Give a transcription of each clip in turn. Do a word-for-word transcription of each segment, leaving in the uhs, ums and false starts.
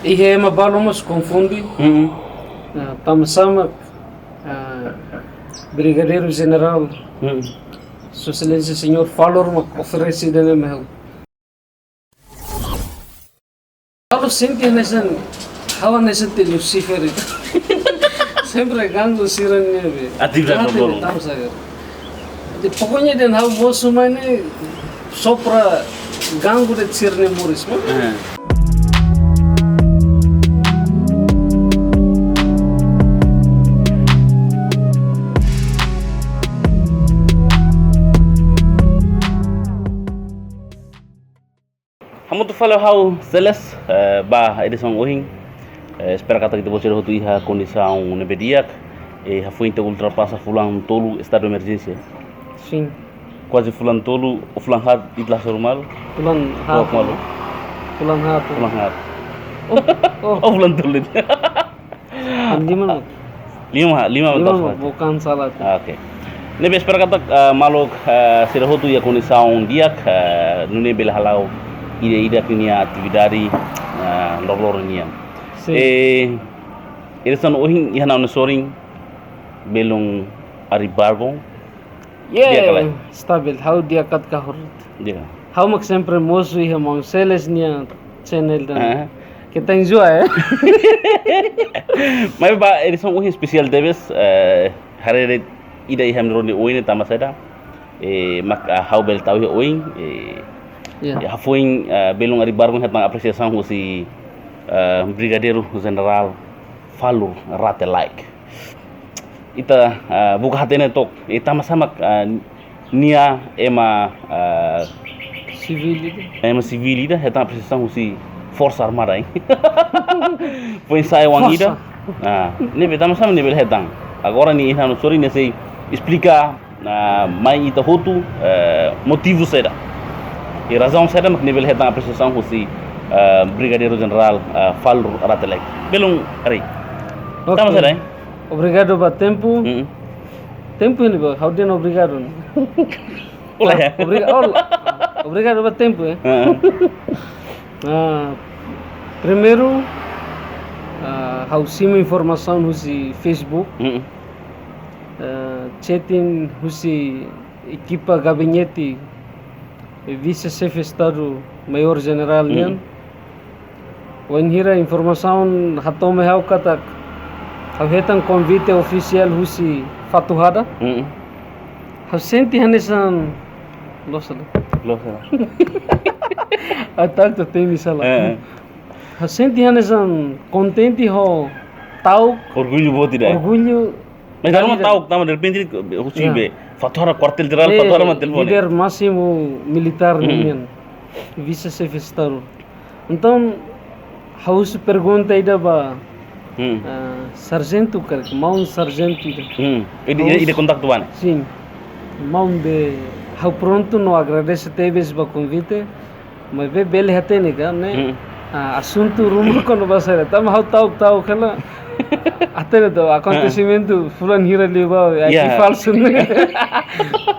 Iha ema balu mós konfunde. Mm-mm. Ah, tanba sá mak, ah, Brigadeiru Jenerál, mm, Sua Exelénsia Señór Falur mak oferese ida-ne'e mai ha'u. Ha'u sente hanesan, ha'u hanesan Lúcifer. Sempre ganggu sira-nia be. Atividade. Atividade balu. Tanba sá. Jadi pokoknya dehan ha'u mosu mai ne'e só para ganggu de'it sira-nia moris, mo? Eh. Hamutuk fali ho ha'u Celes, eh, ba edisaun ohin. Eh, espera katak ita-boot sira hotu iha kondisaun ne'ebé di'ak. Eh, hafoin ita ultrapasa fulan tolu estadu emerjénsia. Sin. Kuaze fulan tolu, fulan haat ita la hasoru malu. Fulan haat. To'o malu. Fulan haat. Fulan haat. Oh, oh. Oh, fulan tolu. Am lima no? Lima, lima. Lima, bukan salah. Ah, oke. Ne'ebé espera katak, ah, maluk, ah, sira hotu iha kondisaun di'ak, ah, nune'e bele hala'o ida-idak nia atividade, ah, loroloron nian. Sin. Eh, edisaun ohin iha ha'u-nia sorin belun ari-barbon. Di'ak ka lae? Stabil, ha'u di'ak katak kahur. Di'ak. Ha'u mak sempre mosu iha maun Celes nia channel ida. Ah. Kita enjoy, eh. Maibé ba edisaun ohin espesiál tebes, eh, haree de'it ida iha ami-nia rona oin ne'e tanba saida. Eh, mak, ah, ha'u bele tau iha oin, eh, ya, hafoin, eh, belun ari-barbon hetan apresiasaun husi, eh, Brigadeiru Jenerál Falur Rate Laek. Ita, ah, buka hatene took. Ita tanba sá mak, ah, nia ema, ah, sivíl ida. Ema sivíl ida hetan apresiasaun husi Forsa Armada, eh. Foin-sa'e oan ida. Forsa. Ah, ne'ebé tanba sá mak nia bele hetan. Agora nia iha ha'u-nia sorin nia sei esplika, ah, mai ita hotu, eh, motivu saida. I razaun saida mak nia bele hetan apresiasaun husi, eh, Brigadeiru Jenerál, eh, Falur Rate Laek. Belun ari. Oke. Tanba saida, eh? Obrigadu ba tempu. Mm-mm. Tempu ne'e ba, ha'u dehan obrigadu. Olá. Ah, obriga-, oh, obrigadu ba tempu, eh. Ah. Ah, primeiru, ah, ha'u simu informasaun husi Facebook. Mm-mm. Ah, chatting husi ekipa gabinete Vise-Xefe Estadu Maiór Jenerál nian. Mm. Wainhira informasaun hato'o mai ha'u katak ha'u hetan konvite ofisiál husi Fatuhada. Mm. Ha'u sente hanesan, loos sala. Loos sala. Ha'u ta'uk atu temi sala. Eh. Ha'u sente hanesan kontente ho ta'uk. Orgullu boot ida. Orgullu. Mas dala ruma ta'uk, tanba derrepente husi, ya, be Fatuhada, kuartél jerál, eh, Fatuhada mak telefone. Líder másimu militár, mm, nian. Vise-Xefe Estadu. Entaun, ha'u husu pergunta ida ba, hmm, ah, sarjentu, karik, maun sarjentu ida. Hmm. Ida, ida, ha'u husu, ida kontaktu ba ne'e? Sin. Maun be, ha'u prontu no agradese tebes ba konvite. Maibé bele hatene ka, ne'e? Hmm. Ah, asuntu ruma kona-ba saida. Tanba ha'u ta'uk, ta'uk hela. Hatene to, akontesimentu, ya, fulan hira liubá, ya, ya, falsu ne'e.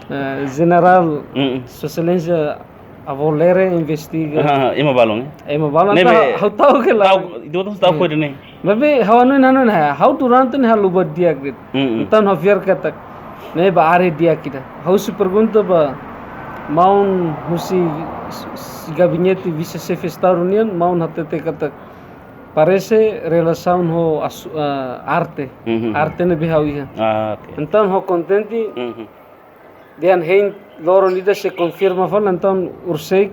Ah, Jenerál, hmm, Sua Exelénsia Avó Lere investiga. Ah, ema balun, eh? Ema balun, ne'ebé entaun ha'u ta'uk hela. Ta'uk, ita-boot ta'uk, hmm, foin ne'e. Maibé ha'u hanoin, hanoin, ha'u durante ne'e ha'u luba di'ak de'it. Mm-mm. Entaun ha'u fiar katak ne'e ba área di'ak ida. Ha'u husu pergunta ba maun husi s-, s-, gabinete Vise-Xefe Estadu nian, maun hatete katak parese relasaun ho asu-, ah, arte. Mm-hmm. Arte ne'ebé ha'u iha. Ah, oke. Entaun ha'u kontente. Mm-hmm. Dehan hein loron ida sei konfirma fali, entaun horiseik,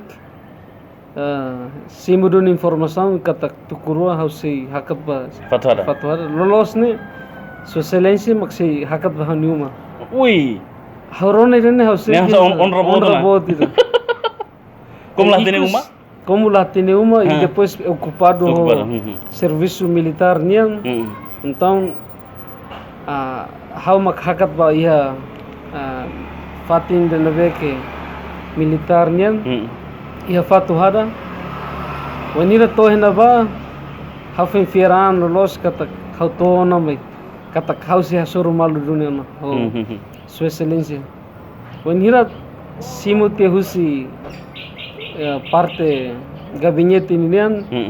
eh, simu duni informasaun katak tuku rua ha'u sei hakat ba Fatuhada. Fatuhada. Loloos ne'e, Sua Exelénsia mak sei hakat ba ha'u-nia uma. Ui. Ha'u rona ida-ne'e ha'u sente hanesan on-, onra boot ona. Onra boot ida. Komu la hatene uma? Ikus, komu la hatene uma, i, ah, depois okupadu ho, okupadu, hmm, hmm, servisu militár nian. Hmm. Entaun, ah, ha'u mak hakat ba iha, ah, fatin ida ne'ebé ke militár nian. Hmm. Iha Fatuhada. Wainhira to'o iha ne'ebá, ha'u foin fiar an loloos katak ha'u to'o ona mai. Katak ha'u sei hasoru malu duni ona. Oh. Hmm, hmm, hmm. Sua Exelénsia. Wainhira simu tiha husi, eh, parte gabinete ninian, hmm,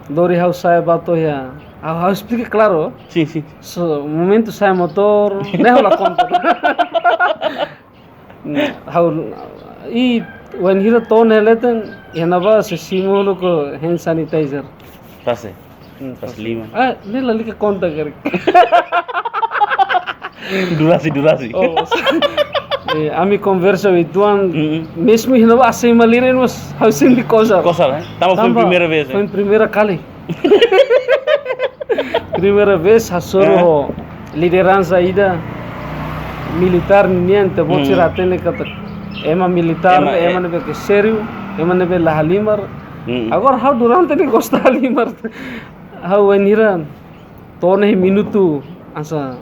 Lori ha'u sa'e ba to'o iha. Ha'u, ha'u esplika klaru. Sin, sin. So, momentu sa'e motór, ne'e ha'u la konta. Ha'u, i wainhira to'o ne'e leten, iha ne'ebá sei simu uluk ho hand sanitizer. Fase. Hmm, fase fase. Liman. Ah, ne'e lalika konta karik. Durasi, durasi. Oh, eh, ami konversa uitoan, mm-mm, mezmu iha ne'ebá asai malirin, mas ha'u sente kosar. Kosar, eh? Tanba foin primeira vez, eh? Foin primeira kali. Primeira vez hasoru, eh, ho lideransa ida militár nian, ita-boot, mm, sira hatene katak ema militár, ema, ema, eh, ne'ebé ke sériu, ema ne'ebé la halimar. Mm. Agora ha'u durante ne'e gosta halimar. Ha'u wainhira to'o ne'e minutu hanesan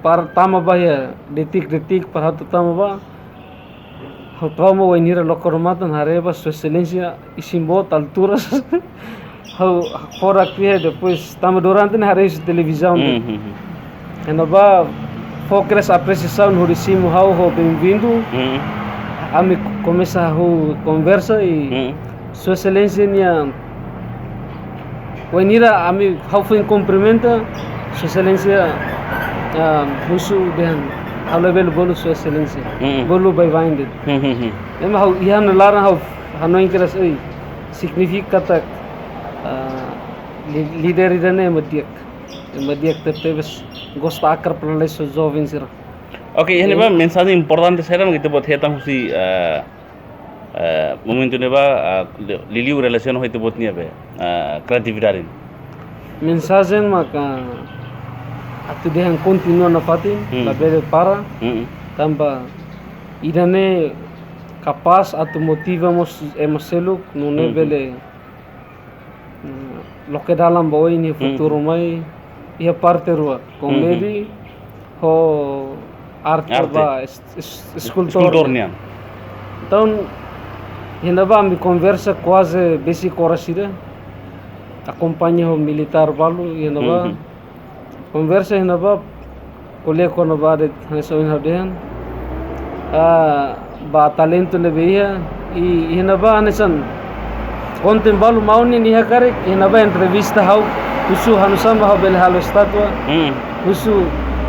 para tama ba iha detik-detik para ha'u tama ba. Ha'u trauma wainhira loke odamatan haree ba Sua Exelénsia isin boot altura. Ha'u hakfodak tiha, depois tanba durante ne'e haree husi televizaun de'it. Mhm. Iha ne'ebá fó kedas apresiasaun hodi simu ha'u ho benvindu. Mhm. Ami komesa halo konversa i, mhm, Sua Exelénsia nia, wainhira ami, ha'u foin kumprimenta, Sua Exelénsia, ah, husu dehan, ha'u labele bolu Sua Exelénsia. Mm. Bolu baibain de'it. Mm, mm, mm. Ema ha'u iha ne'e laran ha'u hanoin kedas, oi, signifika katak, ah, li-, líder ida-ne'e ema di'ak. Ema di'ak tebetebes, gosta akar pela leso joven sira. Oke, iha ne'ebá, eh, mensajen importante saida mak ita-boot hetan husi, ah, eh, momentu ne'ebá, ah, li-, liuliu relasiona ho ita-boot nia be, ah, kreatividade. Mensajen maka atu dehan kontinua nafatin, hmm, labele para, hmm, tanba ida-ne'e kapás atu motiva mós ema seluk, nune'e, hmm, bele mm, loke dalan ba oin iha, hmm, futuru mai, iha parte rua, komedi, mhm, ho arte, arte, ba es-, es-, eskultór. Eskultór nian. Entaun, iha ne'ebá ami konversa kuaze besik oras ida, akompaña ho militár balu, iha ne'ebá. Mhm. Konversa iha ne'ebá, ko'alia kona-ba de'it hanesan ohin ha'u dehan. Ah, ba talentu ne'ebé iha, i, iha ne'ebá hanesan konten balu maun nian iha karik, iha ne'ebá entrevista ha'u, husu hanu'usá mak ha'u bele halo estátua, hmm, husu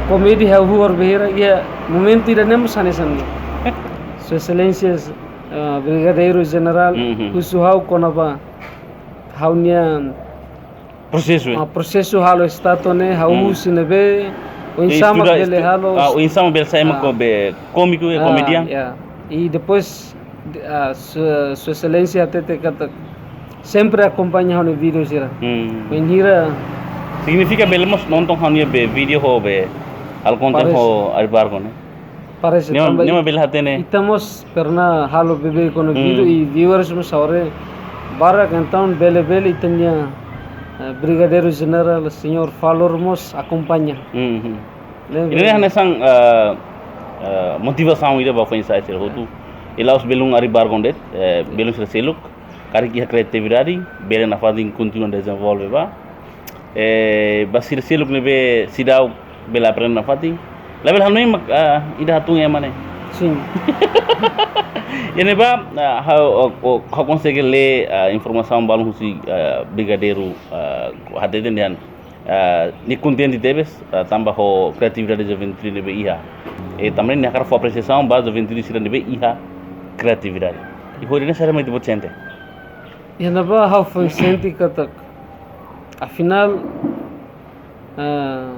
komedi ha'u huar bainhira, iha momentu ida-ne'e mós hanesan ne'e. Sua Exelénsia, ah, Brigadeiru Jenerál, mhm, husu ha'u kona-ba ha'u-nia prosesu, eh? Ah, prosesu halo estátua ne'e, ha'u, hmm, husi ne'ebé, oinsá mak estuda, bele estu-, halo, ah, oinsá mak bele sai ema, ah, ko-, be kómiku, eh, ah, komedian. Ya. I depois, de-, ah, Su-, Sua Exelénsia hatete katak sempre akompaña ha'u-nia vídeo sira. Hmm. Wainhira. Signifika bele mós nonton ha'u-nia be vídeo ho be halo konten, parese, ho Ari Barco ne'e. Parese. Ne'e mak, tanba ne'e mak bele hatene. Ita mós pernah halo beibeik ona, hmm, vídeo i viewers mós agora barak, entaun bele-bele ita-nia, eh, Brigadeiru Jenerál Señór Valor mós akompaña. Hmm, hmm. Ne'e, ida-ne'e hanesan, eh, eh, motivasaun ida ba foin-sa'e sira hotu. I la'ós belun Ari Barco de'it, eh, belun sira seluk. Karik iha kreatividade, bele nafatin kontinua dezenvolve ba. Eh, ba sira seluk ne'ebé seidauk bele aprende nafatin. Labele hanoin mak, ah, ida hatun ema ne'e. Sin. Iha ne'ebá, ah, ha'u, o, o, ha'u konsege lee, ah, informasaun balun husi, ah, Brigadeiru, ah, hateten dehan, ah, nia kontente tebes, ah, tanba ho kreatividade juventude ne'ebé iha. I tanba ne'e nia hakarak fó apresiasaun ba juventude sira ne'ebé iha kreatividade. I hodi ne'e saida mak ita-boot sente? Iha ne'ebá ha'u foin sente katak, afinál, ah,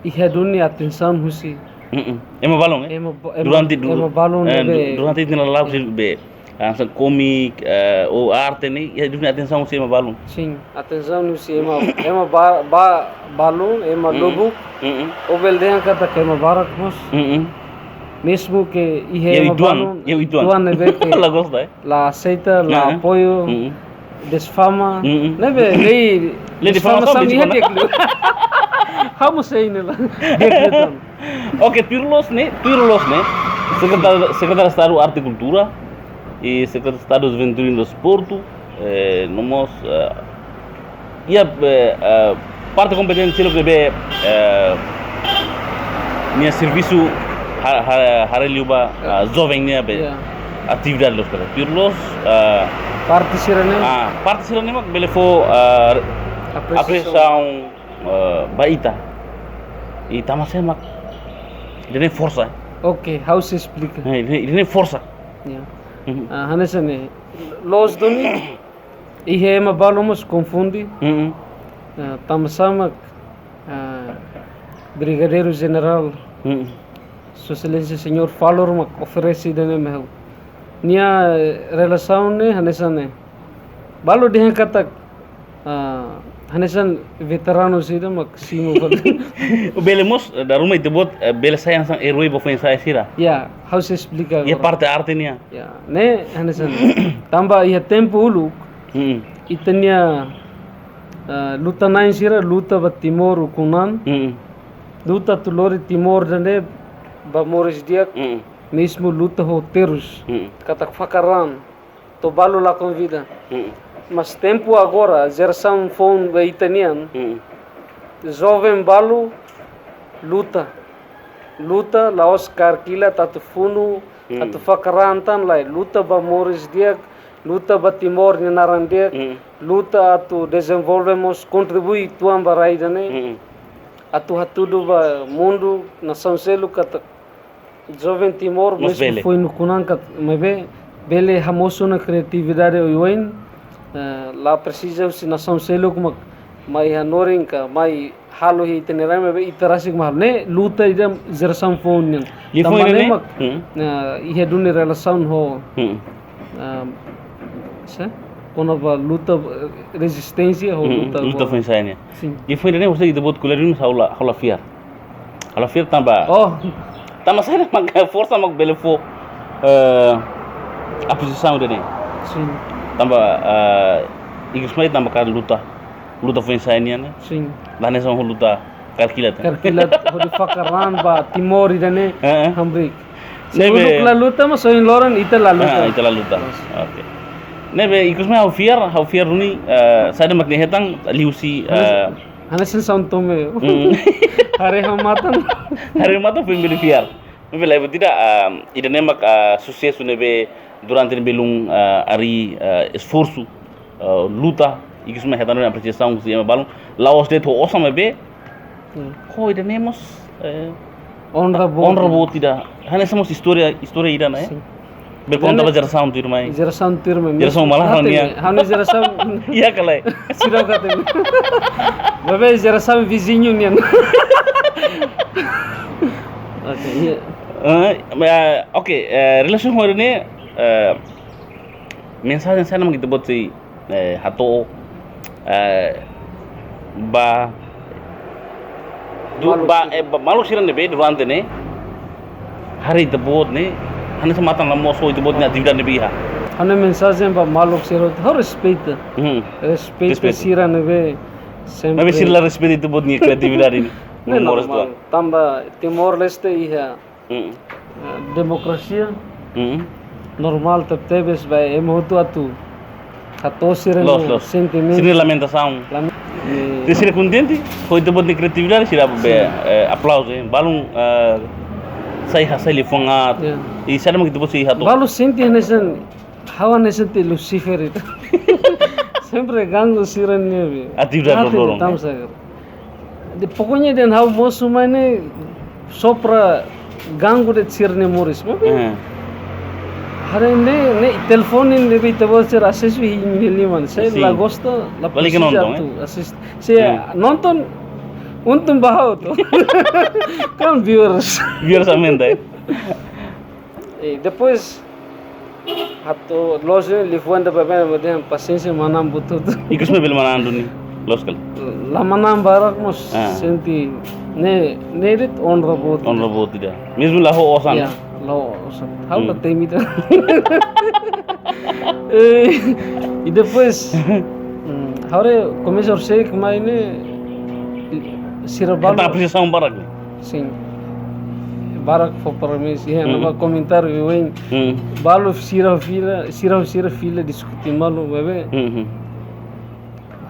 iha duni atensaun husi, mm-mm, ema balun, eh? Ema ba-, ema, durante du-, ema balun, eh, ne'ebé du-, durante tinan lala'ok, ya, husi be, hanesan kómiku, eh, ou arte ne'e, iha duni atensaun husi ema balun. Sin, atensaun husi ema, ema ba-, ba-, balun, ema, mm-mm, lubuk, mm-mm, ou bele dehan katak ema barak mós. Mm-mm. Mezmu ke iha, ya, ema uitoan, balun, ya, uitoan, uitoan ne'ebé ke la gosta, eh? La aseita, la, ah, apoiu, mm-mm, desfama. Mm-mm. Ne'ebé, lei, lei desfama, difamasaun, sami, difama. Di'ak liu. Ha'u mós sei ne'e la. Di'ak liu tan. Oke, tuir loos ne'e, tuir loos ne'e. Sekretáriu, Sekretáriu Estadu Arte i Kultura i Sekretáriu Estadu Juventude no Desportu, eh, no mós, eh, iha, eh, eh, parte kompetente seluk ne'ebé, eh, nia servisu ha-, ha-, haree liu ba, ah, joven nia be, ya, atividade loos, pero tuir loos, ah, Parte sira-ne'e? Ah, parte sira-ne'e mak bele fó, ah, apresiasaun, ah, ba ita. I tanba sá mak ida-ne'e forsa. Ok, ha'u sei esplika. Eh, ida-ne'e, ida-ne'e forsa. Ya. Mhm. Ah, hanesan ne'e, loos duni, iha ema balu mós konfunde. Mhm. Ah, tanba sá mak, ah, Brigadeiru Jenerál, mhm, Sua Exelénsia Señór Falur mak oferese ida-ne'e mai ha'u. Nia, eh, relasaun ne'e hanesan ne'e. Balu dehan katak, ah, hanesan veteranu sira mak simu fali. Bele mós, eh, dala ruma ita-boot, eh, bele sai hanesan erói ba foin-sa'e sira. Ya, ha'u sei esplika. Ya, agora parte arte nian. Ya, ne'e hanesan ne'e. Tanba iha tempu uluk, hmm, ita-nia, ah, luta-na'in sira luta ba Timor ukun-an. Hmm. Luta atu lori Timor ida-ne'e ba moris di'ak. Hmm. Mezmu luta ho terus. Hmm. Katak fakar raan. To'o balu lakon vida. Hmm. Mas tempu agora, jerasaun foun ba ita-nian, hmm, joven balu luta. Luta, la'ós kaer kilat atu funu, hmm, atu fakar raan tan, lae. Luta ba moris di'ak, luta ba Timor nia naran di'ak, hmm, luta atu dezenvolve mós, kontribui tuan ba rai ida-ne'e. Hmm. Atu hatudu ba mundu, nasaun seluk katak joven Timor, mós mezmu bele, foin ukun-an katak, maibé bele hamosu ona kriatividade oioin, eh, la presiza husi nasaun seluk mak mai hanorin ka mai halo iha ita-nia rai, maibé ita rasik mak halo. Ne'e luta ida jerasaun foun nian. Liafuan ida-ne'e, tanba ne'e mak, hmm, eh, iha duni relasaun ho, hmm, ah, sá? Kona-ba luta, eh, rezisténsia ho, hmm, luta luta ho foin-sa'e nian. Sin. Liafuan ida-ne'e, ha'u sei ita-boot ko'alia duni, ha'u la, ha'u la fiar. Ha'u la fiar tanba. Oh. Tanba sá mak forsa mak bele fó, eh, apresiasaun ida-ne'e. Sin. Tanba, eh, ikus mai tanba kaer luta. Luta foin-sa'e nian, ne'e? Sin. La hanesan ho luta kaer kilat, eh? Kaer kilat, hodi fakar raan ba Timor ida-ne'e, eh, eh, hamriik. Se ne'ebé uluk la luta, mas ohin loron ita la luta. Ah, ita la luta. Yes. Ok. Ne'ebé, ikus mai ha'u fiar, ha'u fiar duni, eh, saida mak nia hetan, liuhusi, eh, hanesan São Tomé. Hmm. Haree ho matan. Haree ho matan foin bele fiar. Maibé la buat ida, ah, ida-ne'e mak, ah, susesu ne'ebé durante ne'e belun, ah, harii, ah, esforsu, ah, luta, ikus mai hetan apresiasaun husi ema balun, la'ós de'it ho osan maibé, hmm, ho ida-ne'e mós, eh, onra boot. Onra boot ida. Hanesan mós istória, istória ida ne'e. Sin. Bele konta ba jerasaun tuirmai. Jerasaun tuirmai. Jerasaun mezmu malahan katak nian. Ha'u-nia jerasaun. Iya ka lae. Sira katak. Maibé jerasaun viziñu nian. Ok, iya. Eh, eh, ok, eh, relasiona ho ida-ne'e, eh, mensajen saida mak ita-boot sei, eh, hato'o, eh, ba, du-, maluk ba, sira, eh, ba maluk sira ne'ebé durante ne'e haree ita-boot ne'e, hanesan matan la mosu ita-boot nia atividade ne'ebé iha. Ha'u-nia mensajen ba maluk sira, ha'u respeita. Hmm. Respeita. Respeita sira ne'ebé sempre. Maibé sira la respeita ita-boot nia kriatividade ne'e. Ne'e moris normál. Tuan. Tanba Timor-Leste iha, mm, eh, demokrasia. Mm. Normál tebetebes ba ema hotu atu hato'o sira-nia, loos, loos, sentimentu. Sira-nia lamentasaun. Lam-, eh. Se sira kontente, ho ita-boot nia kriatividade, sira be, sin, eh, aplauzu, eh. Balun, eh, sai hasai liafuan aat. Ya. I saida mak ita-boot sei hato'o. Balu sente hanesan, ha'u hanesan Lucifer ida. Sempre ganggu sira-nia be. Atividade, atividade loroloron, tanba, eh, sá. De, pokoknya dehan ha'u mosu mai ne'e só para ganggu de'it sira-nia moris. Maibé, eh, haree ne'e, ne'e telefone ne'ebé ita-boot sira asesu iha imi-nia liman. Sin. Se la gosta, la presiza atu asesu. Balik nonton, eh? Se, hmm, nonton, untung ba ha'u to. Kan viewers. Viewers aumenta, eh? E depois, atu loos liafuan ida ba ema, dehan pasiénsia manán buat hotu. Ikus mai bele manán duni, loos ka lae? La manán barak mós, ah, sente ne'e, ne'e de'it onra boot. Onra boot ida. Mezmu la ho osan. Ya, la ho osan. Ha'u la, hmm, temi ida. Eh, i depois, hmm, ha'u haree komesa horisehik mai ne'e, sira balu. Hetan apresiasaun barak ne'e. Sin. Barak fó parabéns. Iha, hmm, ne'ebá komentáriu oioin. Hmm. Balu sira fila, sira, sira fila diskute malu, bebé. Hmm, hmm.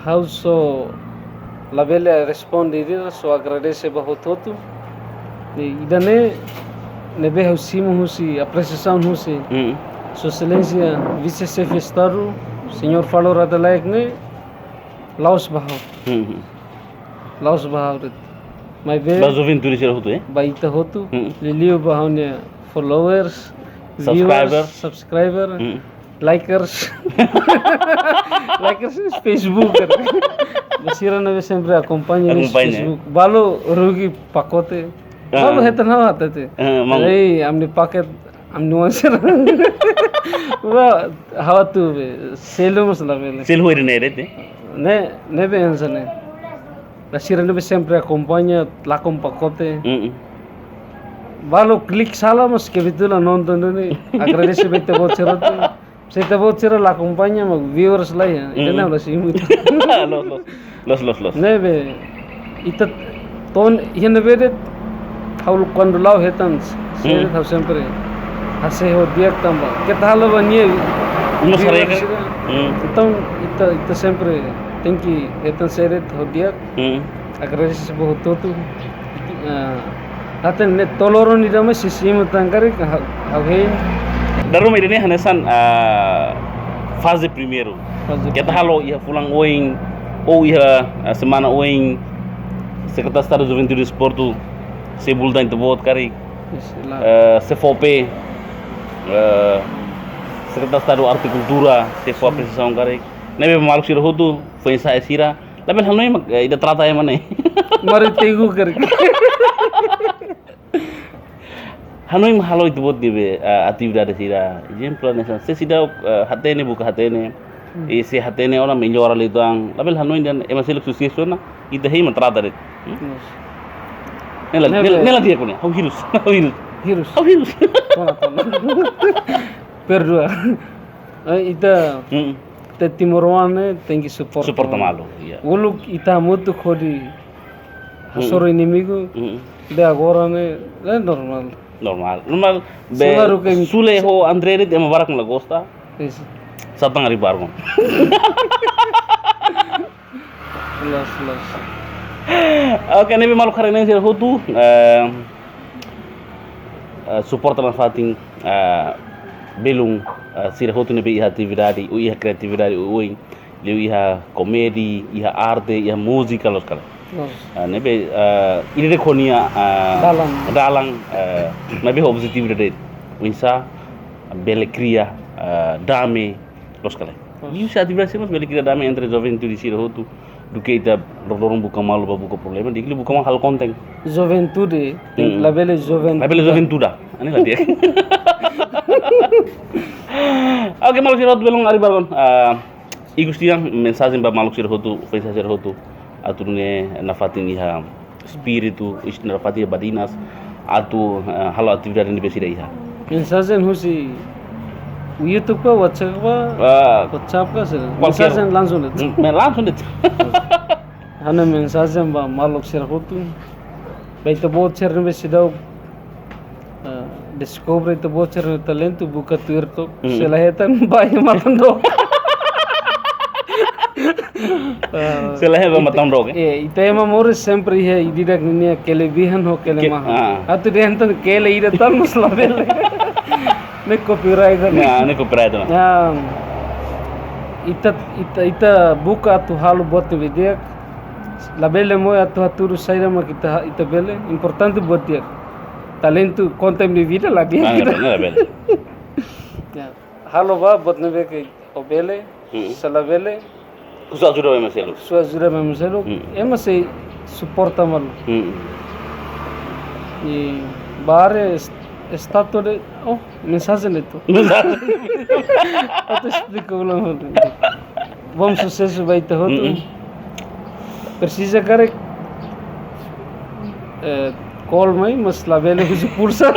Ha'u só labele responde ida, só agradese ba hotu-hotu. I ida-ne'e, ne'ebé ha'u simu husi, apresiasaun husi, hmm, Sua Exelénsia Vise-Xefe Estadu, Señór Falo Radalaek ne'e la'ós ba ha'u. Hmm, hmm. La'ós ba ha'u de'it. Maibé ba juventude sira hotu, eh? Ba ita hotu. Hmm. Liuliu ba ha'u-nia followers, subscriber, viewers, subscriber, hmm, likers. Likers ne'e Facebook, kan? Ba sira ne'ebé sempre akompaña, akompaña Facebook. Balu rugi pakote. Ah. Balu hetan ha'u hatete. Ah, mang. Ei, ami-nia paket, ami-nia oan sira. Ba, ha'u atu be, selu mós labele. Selu hoi ne'e de'it, eh? Ne'e, ne'ebé hanesan ne'e. Ba sira ne'ebé sempre akompaña, lakon pakote. Mm-mm. Balu klik sala, mas kebetulan nonton duni. Agradese ba ita-boot sira hotu. Se ita-boot sira la akompaña, mak viewers la iha. Ita, mm-mm, ne'e la simu. Loos, loos. Loos, loos, loos. Ne'ebé, ita to'o iha ne'ebé de'it, ha'u kuandu la'o hetan, sira, mm, ha'u sempre hase'e ho di'ak tanba keta halo ba nia. Uma viewers sareka. Sira. Mm. Entaun, ita, ita sempre tenke hetan sira ho di'ak. Mm. Agradese ba hotu-hotu. Ah, hatene ne'e tolu loron ida mai sei simu tan karik, ha'u, ha'u hein. Dala ruma ida-ne'e hanesan, ah, faze primeiru. Faze primeiru. Keta halo iha fulan oin, ou iha, ah, semana oin, Sekretáriu Estadu Juventude e Desportu sei bolu tan ita-boot karik. Yes, la. Eh, SEFOPE, eh, Sekretáriu Estadu Arte e Kultura sei fó, sin, apresiasaun karik. Ne'ebé maluk sira hotu, foin-sa'e sira, labele hanoin mak, eh, ida trata ema ne'e. Mari tegu karik. Hanoin mak halo ita-boot ne'ebé, eh, atividade sira. Ezemplu hanesan, se seidauk, eh, hatene, buka hatene. Hmm. I se hatene ona mellora liután. Labele hanoin dehan ema seluk susesu ona, ita hein mak trata de'it. Hmm? Yes. Ne'e la, ne'e la, ne'ebé, ne'e la di'ak ne'e. Ha'u hirus. Ha'u hirus. Hirus. Ha'u hirus. Tona, tona. Perdua. Eh, ita, mm, ita timoroan ne'e tenke suporta. Suporta malu, iya. Uluk ita hamutuk hodi, mm, hasoru inimigu, mm, be agora ne'e, ne'e normál. Normál. Normál. Be, selalu ke sule ho André de'it ema barak la gosta. Yes. Satán Aribargon. Loos, loos. Oke, ne'ebé maluk haree-na'in sira hotu, eh, eh, suporta nafatin, eh, belun, eh, sira hotu ne'ebé iha atividade, ou iha kriatividade, ou, ou, liu iha komédia, iha arte, iha múzika, loos ka lae. Loos. Ah, ne'ebé, eh, ida-idak ho nia, eh, dalan. Dalan, eh, maibé ho objetivu ida de'it. Oinsá bele kria, eh, dame, loos ka lae. Loos. Liuhusi atividade sira mós bele kria dame entre juventude sira hotu, duké ita loron-loron buka malu ba buka problema, di'ak liu buka malu halo konten. Juventude, hmm, labele juventude. Labele juventude. Ne'e la di'ak. Oke, maluk sira hotu, belun Aribargon. Ah, ikus tiha mensajen ba maluk sira hotu, foin-sa'e sira hotu. Atu nune'e nafatin iha espíritu, is-, nafatin iha badinas, atu, eh, halo atividade ne'ebé sira iha. Mensajen husi YouTube ka, WhatsApp ka? Ah, WhatsApp ka, sira. Kualkér. Mensajen langsung de'it. Hmm, me langsung de'it. Ha'u-nia mensajen ba maluk sira hotu. Ba ita-boot sira ne'ebé seidauk, eh, deskobre ita-boot sira-nia talentu, buka tuir to'ok. Hmm. Se la hetan, bá iha matan dook. Eh, se la hetan, bá iha matan dook, eh? Eh, ita ema moris sempre iha ida-idak ninia kelebihan ho kelemahan. Ke-, ah. Atu dehan tan kele ida tan mós labele. Ne'e copyright ona. Ya, ne'e copyright ona. Ya, ita, ita, ita buka atu halo buat ne'ebé di'ak. Labele moe atu hatudu saida mak ita, ita bele. Importante buat di'ak. Talentu konten ne'e vida la di'ak. Ah, ne'e labele. Ya. Halo ba buat ne'ebé ke ó bele, hmm, se la bele, husu ajuda ba ema seluk. Husu ajuda ba ema seluk. Hmm. Ema sei suporta malu. Hmm. I ba área est-, estátua de, oh, mensajen de'it. Mensajen. Atu esplika ulang. Bom susesu ba ita hotu. Mm-mm. Presiza karik, eh, call mai, mas labele husu pulsa.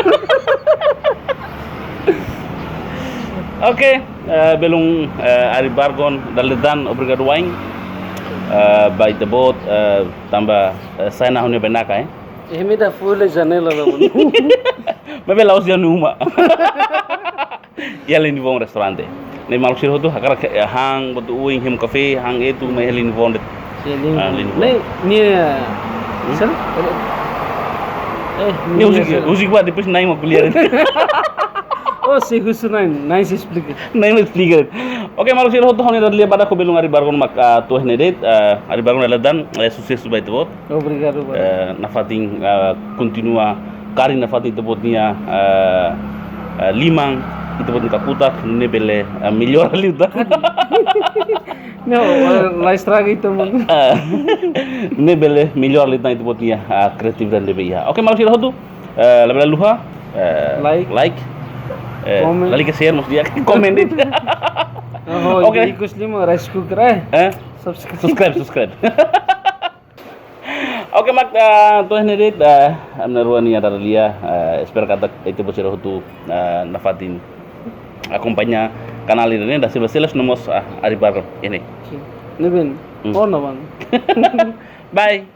Oke, eh, belun, eh, Aribargon, dala ida tan, obrigadu wa'in. Eh, ba ita-boot, eh, tanba, eh, sai na hone benaka, eh. Eh, me da fule janela la bun. Maibé la'ós iha uma. Iha Linivoun restaurante. Ne'e maluk sira hotu hakarak, eh, han buat oioin, hemu kafé, han etu, mai iha Linivoun de'it. Iha Linivoun. Ah, Linivoun. Ne'e, nia, hmm? Sel-, eh, nia nia husik, sel-, husik ba, depois na'in mak ko'alia. Oh, sei husu na'in, na'in sei esplika. Na'in esplika. Oke, maluk sira hotu, ha'u-nia dada lia badak ho belun Ari Bargon mak, ah, to'o iha ne'e de'it, ah, Ari Bargon dala ida, eh, susesu ba ita-boot. Obrigadu ba. Eh, nafatin, eh, kontinua kaer nafatin ita-boot nia, eh, eh, liman, ita-boot nia kakutak, nune'e bele, eh, mellora liután. Não, la estraga ita, mano. Eh, nune'e bele mellora liután ita-boot nia, eh, kreatividade ne'ebé iha. Oke, maluk sira hotu, eh, labele haluha, eh, Like. Like. Eh, Comment. Lalika share, maksudnya, comment de'it. Oh, Oke. Ikus lima, rice cooker, eh. Eh? Subscribe. Subscribe, subscribe. Oke, mak, eh, to'o iha ne'e de'it, eh, ami na'in-rua nia dada lia, eh, espera katak ita-boot sira hotu, eh, nafatin akompaña kanál ida-ne'e, da Silva Silas no mós, eh, Ari Bargon. Ini. Ne'ebé. Hmm. Oh, não, mano. Bye.